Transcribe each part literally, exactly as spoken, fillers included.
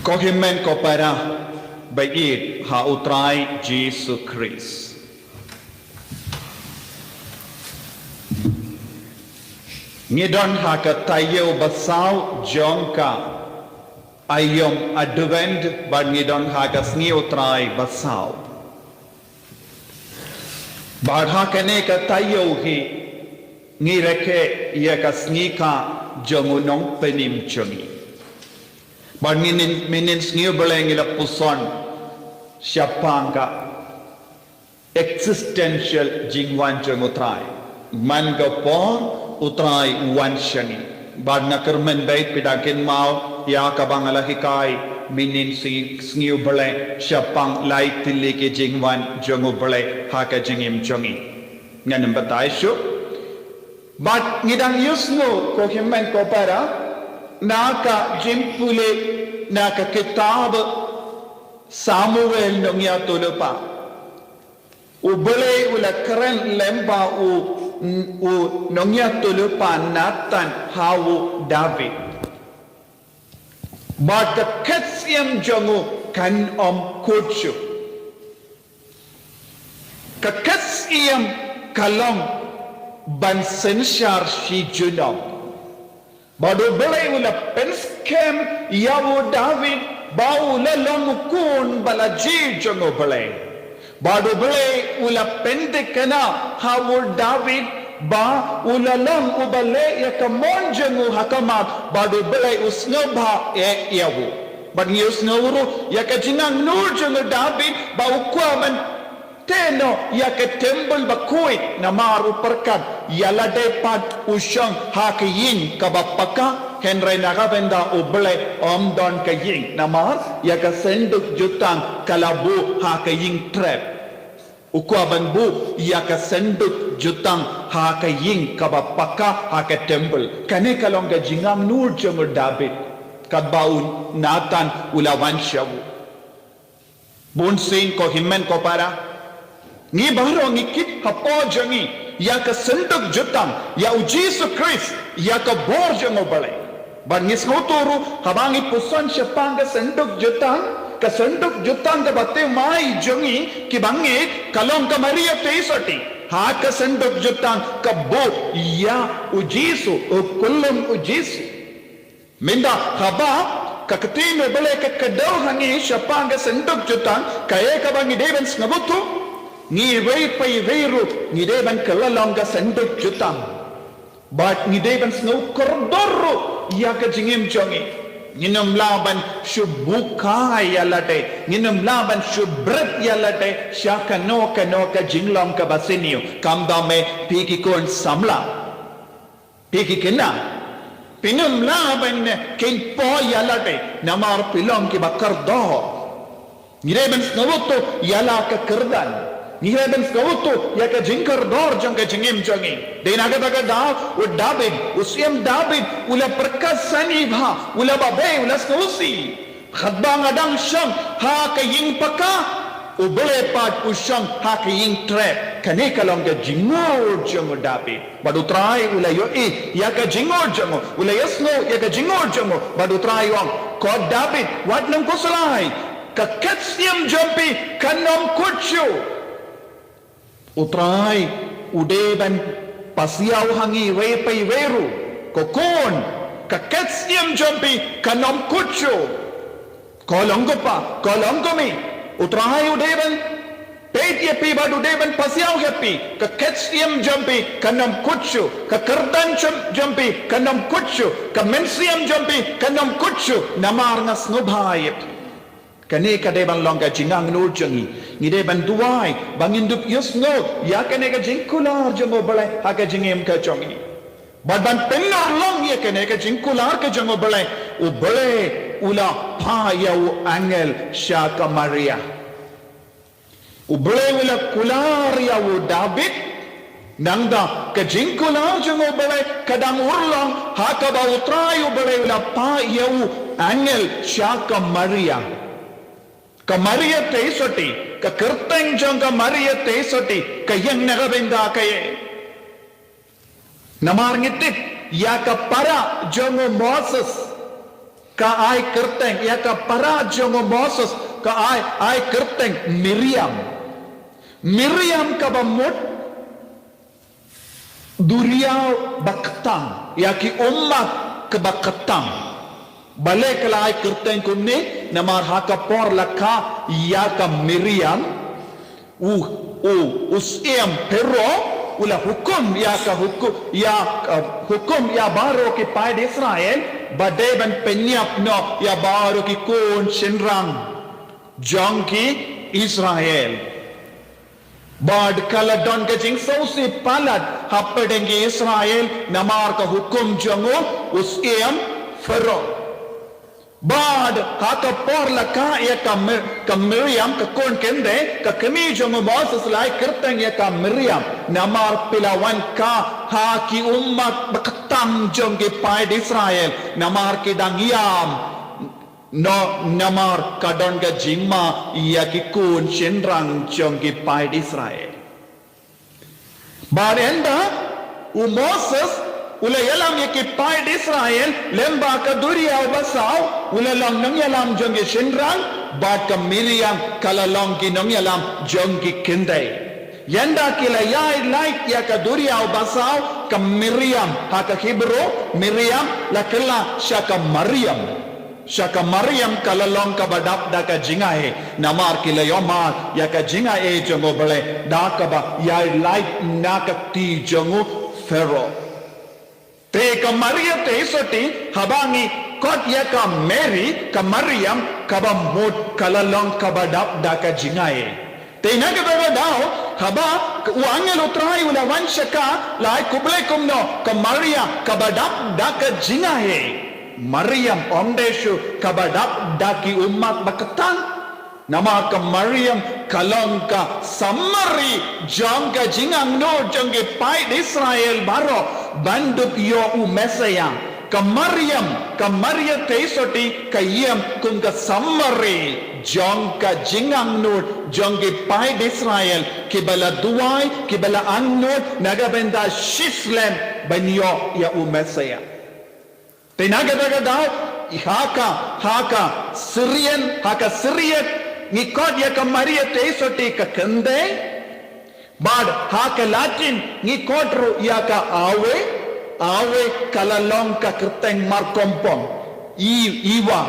Ko hynmen ko para ba ïeit ha U Trai Jisu Khrist. Ngi don ha ka taïew ba saw jong ka aïom Advent bad ngi don ha ka sngi U Trai ba saw. Bad ha kane ka taïew hi ngi rakhe ïa ka sngi ka jong u nongpynim jong ngi. Bad ngi nin, mynnin sngi U Blei ngi la puson shaphang ka existential jingwan jong U Trai. Man ka por U Trai u wan sha ngi. Bad nga kyrmen beit phi da kynmaw ïa kaba nga la hikai mynnin sngi, sngi U Blei shaphang lai tylli ki jingwan jong U Blei ha ka jingim jong ngi. Ngan ym batai shuh. Bad ngi dang ïohsngew ko hynmen ko para na ka jingpule na ka kitab Samuel nongïathuhlypa. U Blei u la kren lem bad u, u nongïathuhlypa Nathan ha u David. Bad ka khet syiem jong u kan ym kut shuh. Ka khet syiem ka long ban synshar shi junom. Bad U Blei u la pynskhem ïa u David ba u la long u khun ba la jied jong U Blei. Bad U Blei u la pynthikna ha u David ba u la long uba leh ïa ka mon jong u ha khmat bad U Blei u sngewbha eh ïa u. Bad ngi ïohsngew ruh ïa ka jingangnud jong u David ba u kwah ban tei noh ïa ka templ bakhuid namar u pyrkhat ïa lade pat u shong ha ka ïing kaba paka, hynrei na ka bynta U Blei ym don ka ïing namar ïa ka synduk jutang ka la buh ha ka ïing trep. U kwah ban buh ïa ka synduk jutang ha ka ïing kaba paka ha ka templ. Kane ka long ka jingangnud jong u David katba u Nathan u la wan sha u. Bun sien ko hynmen ko para. Ngi baroh ngi kit hapoh jong ngi ïa ka synduk jutang, ïa u Jisu Khrist, ïa ka bor jong U Blei. Bad ngi sngewthuh ruh haba ngi puson shaphang ka synduk jutang, ka synduk jutang kaba thymmai jong ngi kiba ngeit ka long ka Maria Theisotti. Ha ka synduk jutang ka buh ïa u Jisu, u kullum u Jisu. Mynta haba ka ktien U Blei ka kdew ha ngi shaphang ka synduk jutang, kaei kaba ngi dei ban sngewthuh? Ngi iwei pa iwei ruh ngi dei ban kylla long ka synduk jutang. Bad ngi dei ban sngew kordor ruh ïa ka jingim jong ngi. Ngin ym lah ban shu bukai ïa lade, ngin ym lah ban shu bret ïa lade sha kano kano ka jinglong kaba sniew. Khamtam eh phi ki khun samla, phi ki khynnah, phin ym lah ban kynpoh ïa lade namar phi long kiba kordor. Ngi dei ban sngewthuh ïa la ka kyrdan. Ngi dei ban sngewthuh ïa ka jingkordor jong ka jingim jong ngi. Dei na kata ka daw u David, u Syiem David u la pyrkhat sani bha, u la babe, u la sngewsih. Katba nga dang shong ha ka ïing paka, U Blei pat u shong ha ka ïing trep. Kane ka long ka jingngeit jong u David. Bad U Trai u la ïohi ïa ka jingngeit jong u, u la ïohsngew ïa ka jingngeit jong u. Bad U Trai u ong, ko David, wat nang khuslai, ka khet syiem jong phi kan ym kut shuh. U Trai u dei ban pasiaw ha ngi iwei pa iwei ruh. Ko khun, ka khet syiem jong phi kan ym kut shuh. Ko long ko pa, ko long ko mei, U Trai u dei ban peit ïa phi bad u dei ban pasiaw ïa phi. Ka khet syiem jong phi kan ym kut shuh. Ka kyrdan jong, jong phi kan ym kut shuh. Ka mynsiem jong phi kan ym kut shuh. Namar nga sngewbha ïa phi. Kane ka dei ban long ka jingangnud jong ngi. Ngi dei ban duwai ba ngin dup ïohsngew ïa kane ka jingkular jong U Blei ha ka jingim ka jong ngi. Bad ban pynurlong ïa kane ka jingkular ka jong U Blei, U Blei u la phah ïa u angel sha ka Maria. U Blei u la kular ïa u David, nangta ka jingkular jong U Blei ka dang urlong ha kaba U Trai U Blei u la phah ïa u angel sha ka Maria. Ka Maria Theisotti, ka kyrteng jong ka Maria Theisotti ka ïeng na ka bynta kaei? Namar ngi tip ïa ka para jong u Moses. Ka ai kyrteng ïa ka para jong u Moses, ka ai, ai kyrteng Miriam. Miriam kaba mut duriaw ba ktang, ïa ki ummat kaba ktang. Balei ka la ai kyrteng kumne? Namar ha ka por la kha ïa ka Miriam, u, u, u syiem Pharaoh u la hukum ïa ka hukum, ïa ka hukum ïa baroh ki paid Israel ba dei ban pynïap noh ïa baroh ki khun shynrang jong ki Israel. Bad ka la don ka jingsngewsih palat hapdeng ki Israel namar ka hukum jong u, u syiem Pharaoh. Bad ha ka por la kha ïa ka Mir-, ka Miriam, ka khun khyndai, ka kmie jong u Moses, la ai kyrteng ïa ka Miriam. Namar phi la wan kha ha ki ummat ba ktang jong ki paid Israel. Namar ki dang ïam. No, namar ka don ka jingma ïa ki khun shynrang jong ki paid Israel. Bad ynda u Moses u la ïalam ïa ki paid Israel lem bad ka duriaw basaw, u la long nongïalam jong ki shynrang, bad ka Miriam ka la long ki nongïalam jong ki khyndai. Ynda ki la ïaid lait ïa ka duriaw basaw, ka Miriam, ha ka Hebrew, Miriam, la kylla sha ka Mariam. Sha ka Mariam ka la long kaba dap da ka jingai, namar ki la ïohmad ïa ka jingai jong u Blei da kaba ïaid lait na ka kti jong u Pharaoh. Te ka Maria te sotti, haba ngi khot ïa ka Mary, ka Mariam, kaba mut ka la long kaba dap da ka jingai. Te na kata ka daw, haba u angel u Trai u la wan sha ka, la ai khublei kumno, ka Maria, kaba dap da ka jingai. Mariam, ym dei shuh kaba dap da ki ummat ba ktang. Namar ka Mariam ka long ka summary jong ka jingangnud jong ki paid Israel baroh ban dup ïoh u Messiah. Ka Mariam, ka Maria te sotti ka ïeng kum ka summary jong ka jingangnud jong ki paid Israel, kiba la duwai, kiba la angnud na ka bynta shisyllok ban ïoh ïa u Messiah. Te na kata ka daw, ha ka, ha ka Syrian, ha ka Syriac, ngi khot ïa ka Maria te sotti ka khyndai, bad ha ka Latin, ngi khot ruh ïa ka Ave, Ave ka la long ka kyrteng markompong. I, Eva,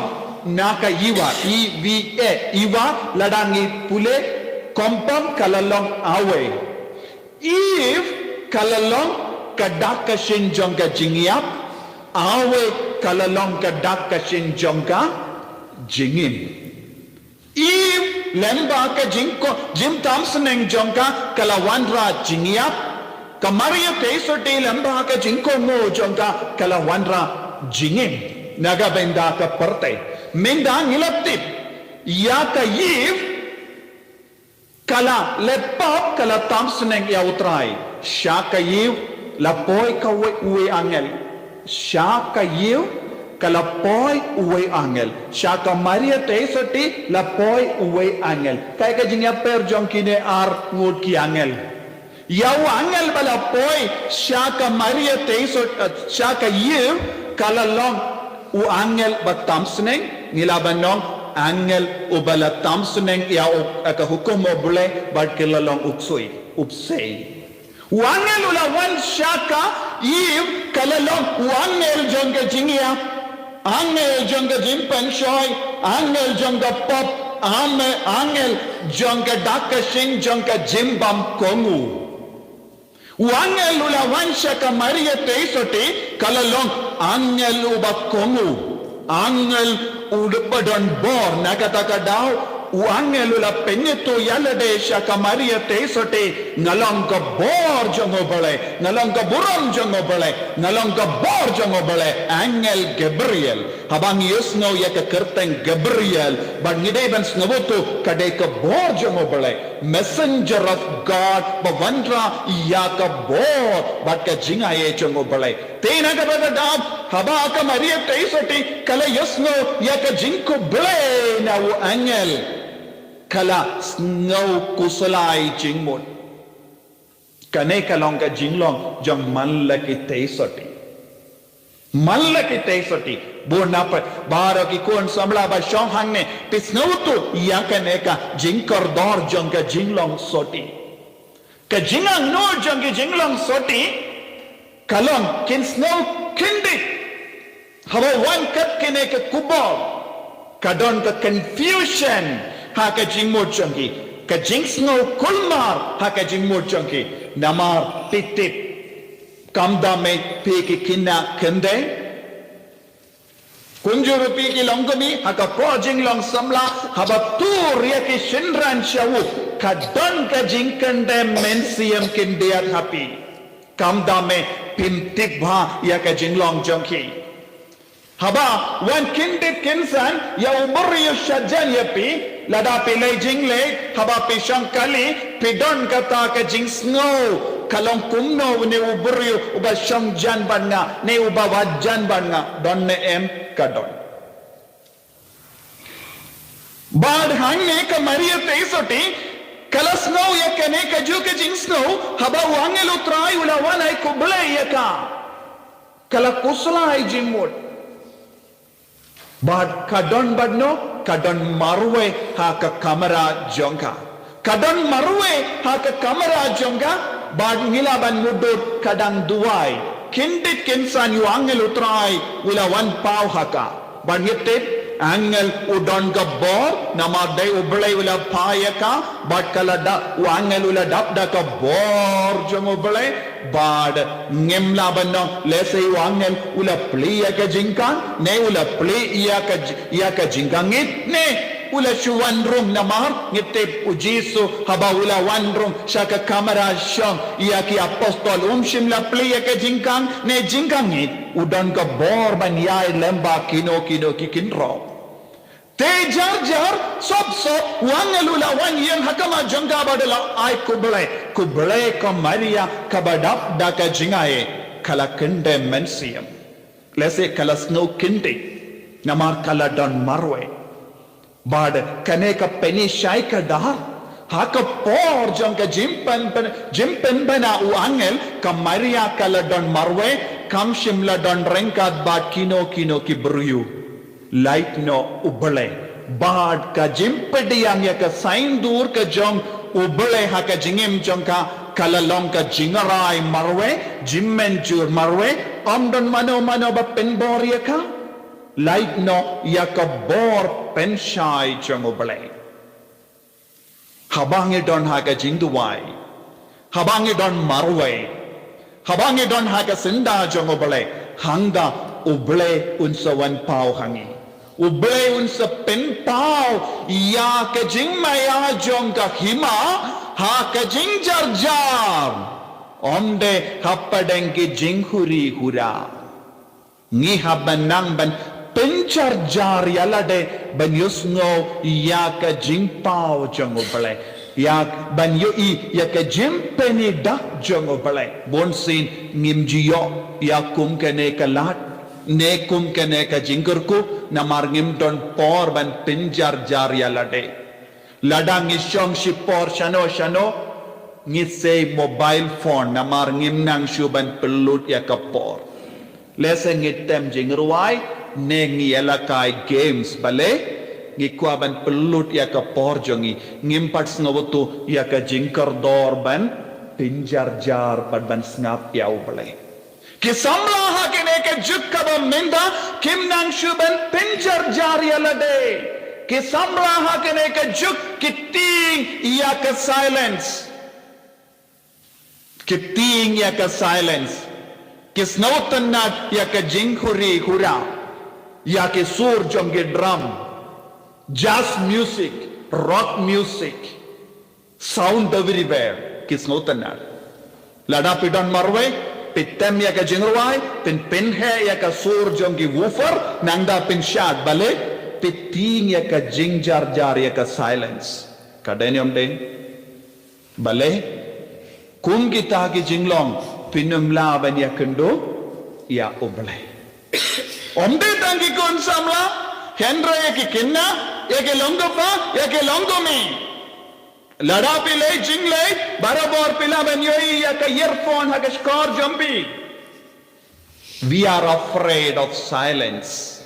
na ka Eva, E V A, Eva, lada ngi pule, kompong ka la long Ave. Eve ka la long ka dak ka shin jong ka jingïap, Ave ka la long ka dak ka shin jong ka jingim. Eve lem bad ka jingko-, jingtam sneng jong ka ka la wanrah jingïap, ka Maria te sotti lem bad ka jingkohnguh jong ka ka la wanrah jingim. Na ka bynta ka pyrthei. Mynta ngi la tip, ïa ka Eve, ka la leh pap, ka la tam sneng ïa u Trai. Sha ka Eve la poi kawei, uwei angel. Sha ka Eve ka la poi uwei angel. Sha ka Maria te sotti la poi uwei angel. Kaei ka jingïapher jong kine ar ngut ki angel? Ïa u angel ba la poi sha ka Maria te sotti, eh, sha ka Eve ka la long u angel ba tam sneng, ngi lah ban ong angel uba la tam sneng ïa u, eh, ka hukum u Blei, bad ki la long u ksuid, u bseiñ. U angel u la wan sha ka Eve ka la long u angel jong ka jingïap, angel jong ka jingpynshoi, angel jong ka pop, ame-, angel jong ka dak ka shin jong ka jingbam kohnguh. U angel u la wan sha ka Maria te sotti ka la long angel uba kohnguh, angel uba don bor. Na kata ka daw u angel u la pynïathuh ïalade sha ka Maria te sotti, nga long ka bor jong u Blei, nga long ka burom jong u Blei, nga long ka bor jong u Blei. Angel Gabriel. Haba ngi ïohsngew ïa ka kyrteng Gabriel, bad ngi dei ban sngewthuh ka dei ka bor jong u Blei. Messenger of God, ba wanrah ïa ka bor bad ka jingai jong u Blei. Te na kata ka daw, haba ka Maria te sotti ka la ïohsngew ïa ka jingkhublei na u angel, ka la sngew khuslai jingmut. Kane ka long ka jinglong jong man la ki te sotti. Man la ki tei sotti. Bun na peit baroh ki khun samla ba shong hangne, phi sngewthuh ïa kane ka jingkordor jong ka jinglong sotti. Ka jingangnud jong ki jinglong sotti ka long kin sngew khyndiat haba wan kat kane ka khubor. Ka don ka confusion ha ka jingmut jong ki, ka jingsngew kulmar ha ka jingmut jong ki. Namar phi tip, kam da me phi ki khynnah khyndai, kumjuh ruh phi ki longkmie, ha ka por jinglong samla, haba tur ïa ki shynrang sha u, ka don ka jingkyndem mynsiem khyndiat ha phi. Kam da me phim tip bha ïa ka jinglong jong ki. Haba wan khyndiat khynsan ïa u briew shajan ïa phi, lada phi leit jingleit, haba phi shong kali, phi don kata ka jingsngew, ka long kumno une u briew uba shong jan bad nga, ne uba wad jan bad nga, don ne em? Ka don. Bad hangne ka Maria tei sotti ka la sngew ïa kane kajuh ka jingsngew, haba u angel U Trai u la wan ai khublei ïa ka, ka la khuslai jingmut. Bad ka don bad no, ka don marwei ha ka kamra jong ka. Ka don marwei ha ka kamra jong ka, bad ngi lah ban mutdur ka dang duwai. Khyndiat khynsan ïa u angel U Trai u la wan paw ha ka. Bad ngi tip, angel u don ka bor, namar dei U Blei u la phah ïa ka, bad ka la dap, u angel u la dap da ka bor jong U Blei, bad ngim lah ban ong, lehse u angel u la plie ïa ka jingkhang, ne u la plie ïa ka j-, ïa ka jingkhang ngeit, ne u la shu wan rung. Namar ngi tip U Jisu haba u la wan rung sha ka kamra shong ïa ki apostol, um shym la plie ïa ka jingkhang ne jingkhang ngeit, u don ka bor ban ïaid lem bad kino kino ki khynraw. Te jar jar, sop sop, u angel u la wan ïeng ha khmat jong ka bad u la ai khublei. Khublei ko Maria, kaba dap da ka jingai, ka la kyndem mynsiem. Lehse ka la sngew khyndiat, namar ka la don marwei. Bad kane ka pynshai ka dar, ha ka por jong ka jingpyn, pyn, jingpynbna u angel, ka Maria ka la don marwei, kam shym la don ryngkat bad kino kino ki briew. Lait noh U Blei. Bad ka jingpdiang ïa ka saindur ka jong U Blei ha ka jingim jong ka, ka la long ka jingrai marwei, jingmynjur marwei, ym don mano mano ba pynbor ïa ka. Lait noh ïa ka bor pynshai jong U Blei. Haba ngi don ha ka jingduwai, haba ngi don marwei, haba ngi don ha ka syndah jong U Blei, hangta U Blei un sa wan paw ha ngi. U Blei un sa pynpaw ïa ka jingmaïa jong ka hima ha ka jingjarjar. Ym dei hapdeng ki jinghuri hura. Ngi hap ban nang ban pynjarjar ïa lade ban ïohsngew ïa ka jingpaw jong U Blei. Ïa ban ïohi ïa ka jingpynidah jong U Blei. Bunsien ngim ju ïoh ïa kum kane ka lad ne kum kane ka jingkyrkhu namar ngim don por ban pynjarjar ïa lade. Lada ngi shong shipor shano shano, ngi sei mobile phone namar ngim nang shuh ban pynlut ïa ka por. Lehse ngi tem jingrwai ne ngi ïalehkai games, balei? Ngi kwah ban pynlut ïa ka por jong ngi, ngim pat sngewthuh ïa ka jingkordor ban pynjarjar bad ban sngap ïa U Blei. Ki samla ha kane ka juk kaba mynta kim nang shuh ban pynjarjar ïa lade. Ki samla ha kane ka juk ki tieng ïa ka silence. Ki tieng ïa ka silence. Ki sngewtynnad ïa ka jinghuri hura, ïa ki sur jong ki drum, jazz music, rock music. Sound everywhere, ki sngewtynnad. Lada phi don marwei, phi tem ïa ka jingrwai, phin pynheh ïa ka sur jong ki woofer, nangta phin shad, balei? Phi tieng ïa ka jingjarjar ïa ka silence. Ka dei ne ym dei? Balei? Kum kita ki jinglong, phin ym lah ban ïakynduh ïa U Blei. Ym dei tang ki khun samla, hynrei ïa ki khynnah, ïa ki longkpa, ïa ki longkmie. Lada phi leit jingleit, barabor phi lah ban ïohi ïa ka earphone ha ka shkor jong phi. We are afraid of silence.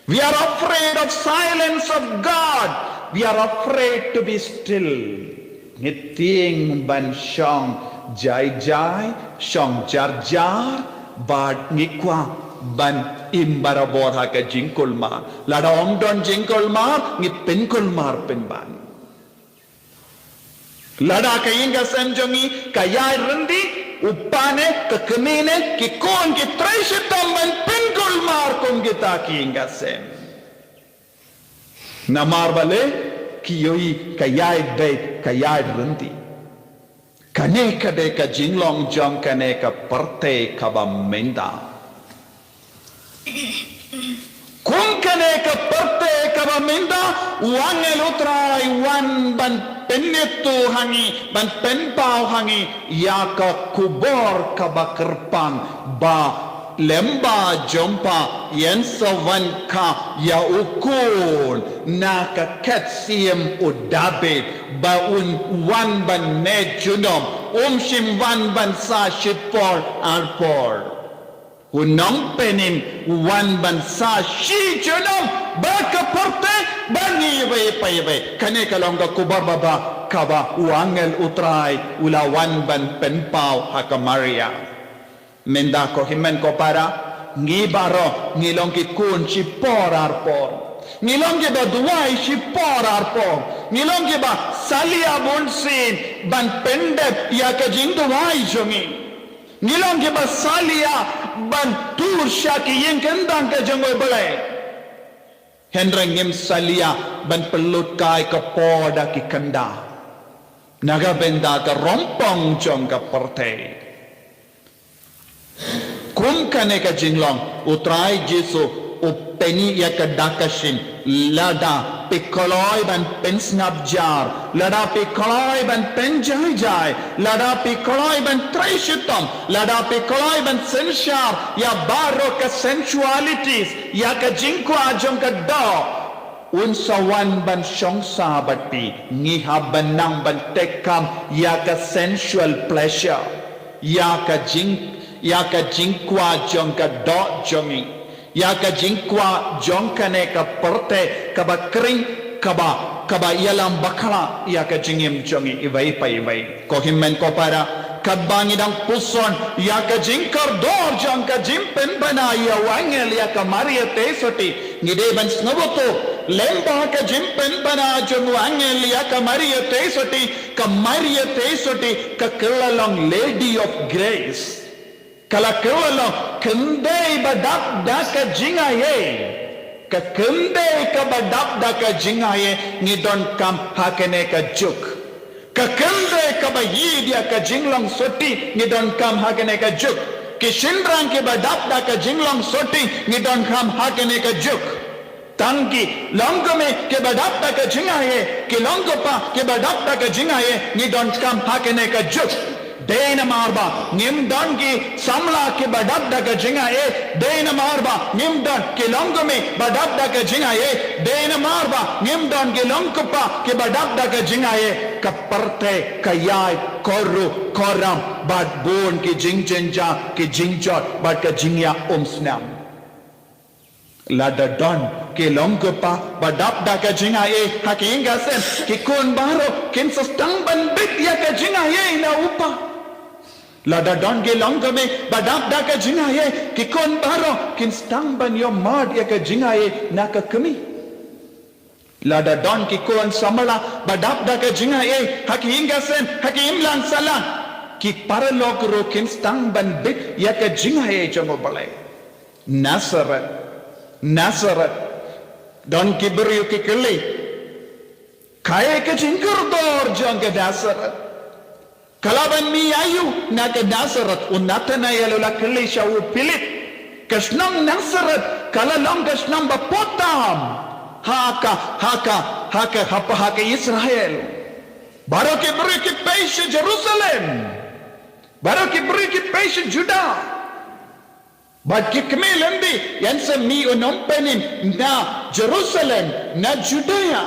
We are afraid of silence of God. We are afraid to be still. Ngi tieng ban shong jai jai, shong jar jar, bad ngi kwah ban im barabor ha ka jingkulmar. Lada ym don jingkulmar, ngi pynkulmar pynban. Lada ka ïing ka sem jong ngi ka ïai ryndi, u pa ne, ka kmie ne, ki khun ki trei shitom ban pynkulmar kum kita ki ïing ka sem. Namar balei? Ki ïohi ka ïai beit, ka ïai ryndi. Kane ka dei ka jinglong jong kane ka pyrthei kaba mynta. Kum kane ka pyrthei kaba mynta, u angel u Trai u wan ban pynithuh ha ngi, ban pynpaw ha ngi ïa ka khubor kaba kyrpang, ba lyngba jong pha yn sa wan kha ïa u khun na ka khet siem u Dabid, ba un wan ban ne junom, um shym wan ban sah shipor arpor. U Nongpynim u wan ban sah shi junom ba ka pyrthei, ba ngi iwei pa iwei. Kane ka long ka khubor baba kaba u angel u Trai u la wan ban pynpaw ha ka Maria. Mynta ko hynmen ko para, ngi baroh ngi long ki khun shipor arpor. Ngi long kiba duwai shipor arpor. Ngi long kiba salia bunsien ban pyndep ïa ka jingduwai jong ngi. Ngi long kiba salia ban tur sha ki ïing kyndang ka jong U Blei. Hynrei ngim salia ban pynlut kai ka por da ki kynda na ka bynta ka rympong jong ka pyrthei. Kum kane ka jinglong, u Trai Jisu u pyni ïa ka da ka shin, lada phi kloi ban pynsngap jar, lada phi kloi ban pynjai jai, lada phi kloi ban trei shitom, lada phi kloi ban synshar ïa baroh ka sensualities, ïa ka jingkwah jong ka doh, un sa wan ban shong sah bad phi. Ngi hap ban nang ban tek kam ïa ka sensual pleasure, ïa ka jing, ïa ka jingkwah jong ka doh jong ngi, ïa ka jingkwah jong kane ka pyrthei kaba khring, kaba, kaba ïalam bakla ïa ka jingim jong ngi iwei pa iwei. Ko hynmen ko para, katba ngi dang puson ïa ka jingkordor jong ka jingpynbna ïa u angel ïa ka Maria Theisotti, ngi dei ban sngewthuh lyngba ka jingpynbna jong u angel ïa ka Maria Theisotti, ka Maria Theisotti ka kylla long Lady of Grace. Ka la kylla long khyndai ba dap da ka jingaiei. Ka khyndai kaba dap da ka jingaiei ngi donkam ha kane ka juk. Ka khyndai kaba ïeit ïa ka jinglong sotti ngi donkam ha kane ka juk. Ki shynrang kiba dap da ka jinglong sotti ngi donkam ha kane ka juk. Tang ki longkmie kiba dap da ka jingaiei, ki longkpa kiba dap da ka jingaiei, ngi donkam ha kane ka juk. Dei namar ba ngim don ki samla kiba dap da ka jingaiei, dei namar ba ngim don ki longkmie ba dap da ka jingaiei, dei namar ba ngim don ki longkpa kiba dap da ka jingaiei, ka pyrthei ka ïai kyrduh kyrram bad bun ki jingjynjar, ki jingjot bad ka jingïaumsnam. Lada don ki longkpa ba dap da ka jingaiei ha ki ïing ka sem, ki khun baroh kin sa sdang ban bit ïa ka jingaiei na u pa. Lada don ki longkmie ba dap da ka jingaiei, ki khun baroh kin sdang ban ïoh mad ïa ka jingaiei na ka kmie. Lada don ki khun samla ba dap da ka jingaiei ha ki ïing ka sem, ha ki imlang sahlang, ki paralok ruh kin sdang ban bit ïa ka jingaiei jong U Blei. Nasareth, Nasareth. Don ki briew ki kylli, kaei ka jingkordor jong ka Nasareth? Ka la ban mih aïu na ka Nasareth? U Nathanael u la kylli sha u Philip. Ka shnong Nasareth ka la long ka shnong ba poh tam ha ka, ha ka, ha ka, ha ka, ha ka Israel. Baroh ki briew ki pei sha Jerusalem. Baroh ki briew ki pei sha Juda. Bad ki kmen lynti, ïa sa mih u Nongpynim na Jerusalem, na Judea.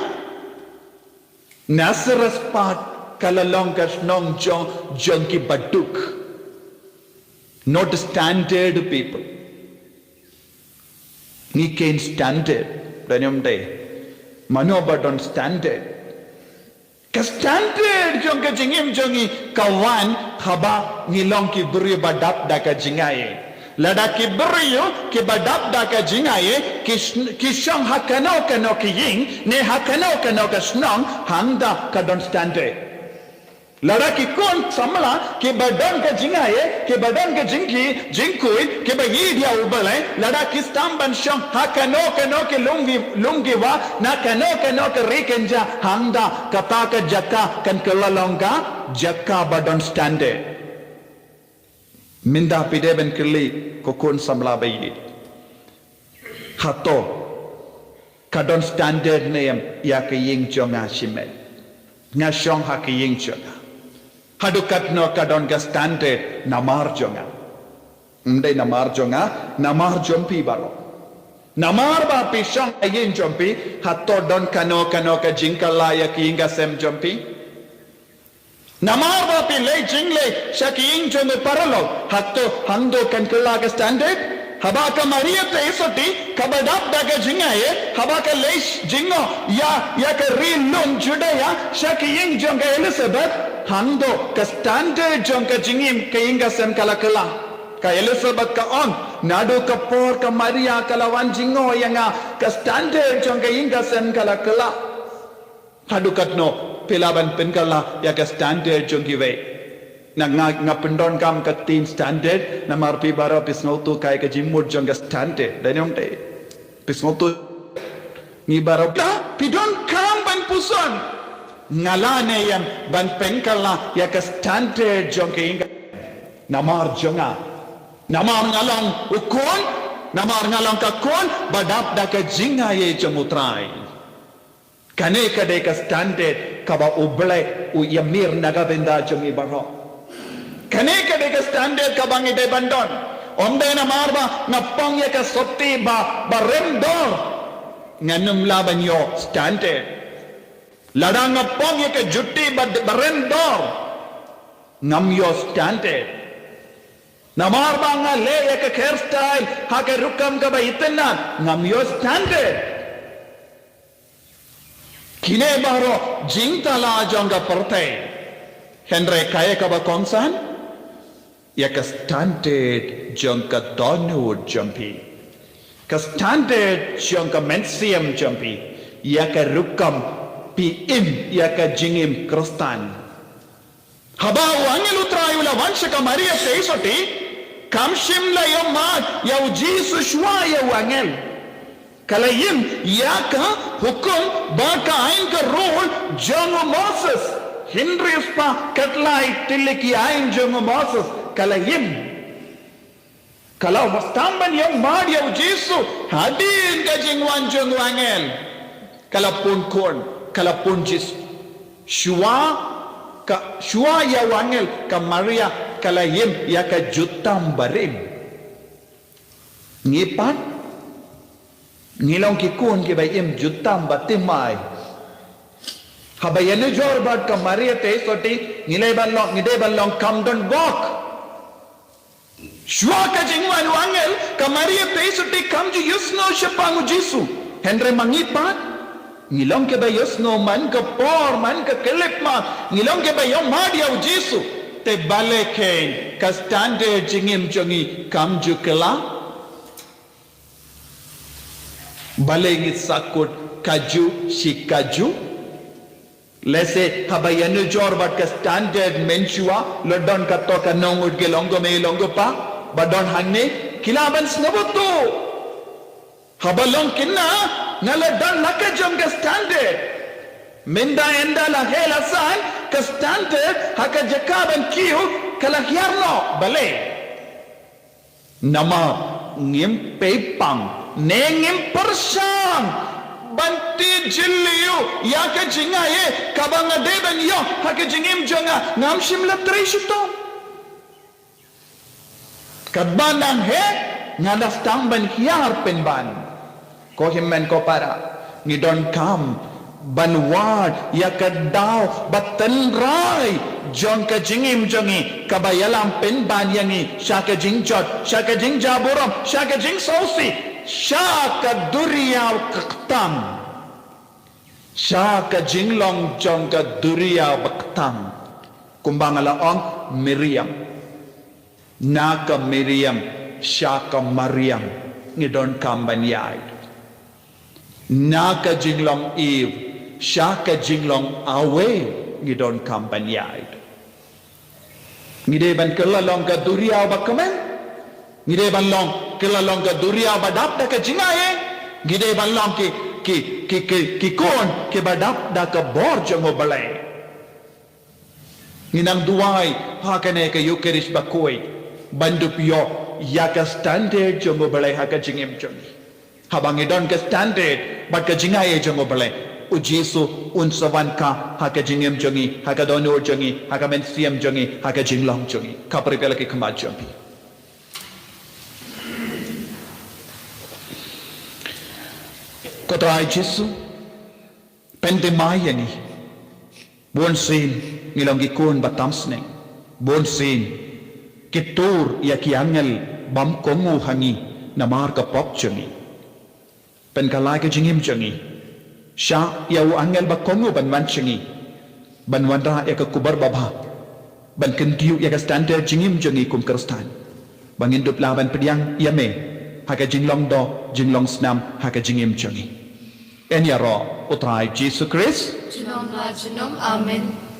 Nasareth pat ka la long ka shnong jong, jong ki baduk. Not standard people. Ngi khein standard, da niam dei. Mano ba don standard? Ka standard jong ka jingim jong ngi ka wan haba ngi long ki briew ba dap da ka jingai. Lada ki briew ki ba dap da ka jingai, ki sh-, ki shong ha kano kano ki ïing, ne ha kano kano ka shnong, hangta ka don standard. Lada ki khun samla ki ba don ka jingai, ki ba don ka jingkyrkhu, ki ba ïeit ïa U Blei, lada ki sdang ban shong ha kano kano ki lum ki, lum ki wah, na kano kano ka ri kynja, hangta kata ka jaka kan kylla long ka jaka ba don standard. Mynta phi dei ban kylli ko khun samla ba ïeit. Hato ka don standard ne em ïa ka ïing jong nga shimet? Nga shong ha ka ïing jong nga. Haduh katno ka don ka standard namar jong nga? Ym dei namar jong nga, namar jong phi baroh. Namar ba phi shong ha ïing jong phi, hato don kano kano ka jingkylla ïa ka ïing ka sem jong phi? Namar ba phi leit jingleit sha ka ïing jong u paralok, hato hangto kan kylla ka standard? Haba ka Maria Theisotti ka ba dap da ka jingai, haba ka leit jngoh ïa, ïa ka ri lum Judea sha ka ïing jong ka Elizabeth, hangto ka standard jong ka jingim ka ïing ka sem ka la kylla? Ka Elizabeth ka ong, naduh ka por ka Maria ka la wan jngoh ïa nga, ka standard jong ka ïing ka sem ka la kylla. Haduh katno phi lah ban pynkylla ïa ka standard jong kiwei? Na nga, nga pyndonkam ka ktien standard namar phi baroh phi sngewthuh kaei ka jingmut jong ka standard. Da niam dei, phi sngewthuh, ngi baroh phi donkam ban puson. Nga lah ne em ban pynkylla ïa ka standard jong ka ïing ka sem namar jong nga? Namar nga long u khun, namar nga long ka khun ba dap da ka jingai jong U Trai. Kane ka dei ka standard kaba U Blei u ïamir na ka bynta jong ngi baroh. Kane ka dei ka standard kaba ngi dei ban don. Ym dei namar ba nga pang ïa ka sotti ba, ba rem dor, ngan ym lah ban ïoh standard. Lada nga pang ïa ka juti ba, ba rem dor, ngam ïoh standard. Namar ba nga leh ïa ka hairstyle ha ka rukom kaba itynnad, ngam ïoh standard. Kine baroh jingthala jong ka pyrthei. Hynrei kaei kaba kongsan? Ïa ka standard jong ka dohnud jong phi. Ka standard jong ka mynsiem jong phi. Ïa ka rukom phi im ïa ka jingim Khristan. Haba u angel U Trai u la wan sha ka Maria Theisotti, kam shym la ïoh mad ïa U Jisu shuwa ïa u angel. Ka la im ïa ka hukum bad ka aiñ ka rule jong u Moses. Hynriew spah khatlai tylli ki aiñ jong u Moses ka la im. Ka la sdang ban ïoh mad ïa U Jisu hadien ka jingwan jong u angel. Ka la pun khun, ka la pun Jisu. Shuwa ka, shuwa ïa u angel ka Maria ka la im ïa ka jutang barim. Ngi pat, ngi long ki khun kiba im jutang ba thymmai. Haba ïanujor bad ka Maria Theisotti, ngi dei ban long, ngi dei ban long kham don bok. Shuwa ka jingwan u angel, ka Maria Theisotti kam ju ïohsngew shaphang u Jisu. Hynrei ma ngi pat, ngi long kiba ïohsngew man ka por, man ka khyllipmat, ngi long kiba ïoh mad ïa u Jisu. Te balei kein ka standard jingim jong ngi kam ju kylla? Balei ngi sahkut kajuh shi kajuh? Lehse haba ïanujor bad ka standard mynshuwa, la don kato ka nongut ki long kumne long kumpa ba don hangne, ki lah ban sngewthuh. Haba long kine, nga la don la ka jong ka standard. Mynta ynda la heh la san, ka standard ha ka jaka ban kiew ka la hiar noh. Balei? Namar ngim pei pang ne ngim pyrshang ban tied jylliew ïa ka jingai kaba nga dei ban ïoh ha ka jingim jong nga, ngam shym la trei shitom. Katba nang heh nga la sdang ban hiar pynban. Ko hynmen ko para, ngi donkam ban wad ïa ka daw ba tynrai jong ka jingim jong ngi, kaba ïalam pynban ïa ngi sha ka jingjot, sha ka jingjaburom, sha ka jingsngewsih. sha ka duriaw ka ktang, sha ka jinglong jong ka duriaw ba ktang. Kumba nga la ong, Miriam, na ka Miriam sha ka Mariam ngi donkam ban ïaid. Na ka jinglong Eve sha ka jinglong Awe ngi donkam ban ïaid. Ngi dei ban kylla long ka duriaw ba kmen. Ngi dei ban long, kylla long ka duriaw ba dap da ka jingai. Ngi dei ban long ki, ki, ki, ki, ki khun kiba dap da ka bor jong U Blei. Ngi nang duwai ha kane ka Eucharist ba khuid ban dup ïoh ïa ka standard jong U Blei ha ka jingim jong ngi. Haba ngi don ka standard bad ka jingai jong U Blei, U Jisu un sa wan ka ha ka jingim jong ngi, ha ka dohnud jong ngi, ha ka mynsiem jong ngi, ha ka jinglong jong ngi. Ka pyrshah la ki khmat jong phi. Ko Trai Jisu, pynthymmai ïa ngi. Bun sien ngi long ki khun ba tam sneng. Bun sien ki tur ïa ki angel bym kohnguh ha ngi namar ka pop jong ngi. Pynkylla ka jingim jong ngi sha ïa u angel ba kohnguh ban wan sha ngi, ban wanrah ïa ka khubor babha, ban kyntiew ïa ka standard jingim jong ngi kum Khristan, ba ngin dup lah ban pdiang ïa me ha ka jinglong doh jinglong snam ha ka jingim jong ngi. Yn ïaroh U Trai Jisu Khrist. Junom la junom. Amen.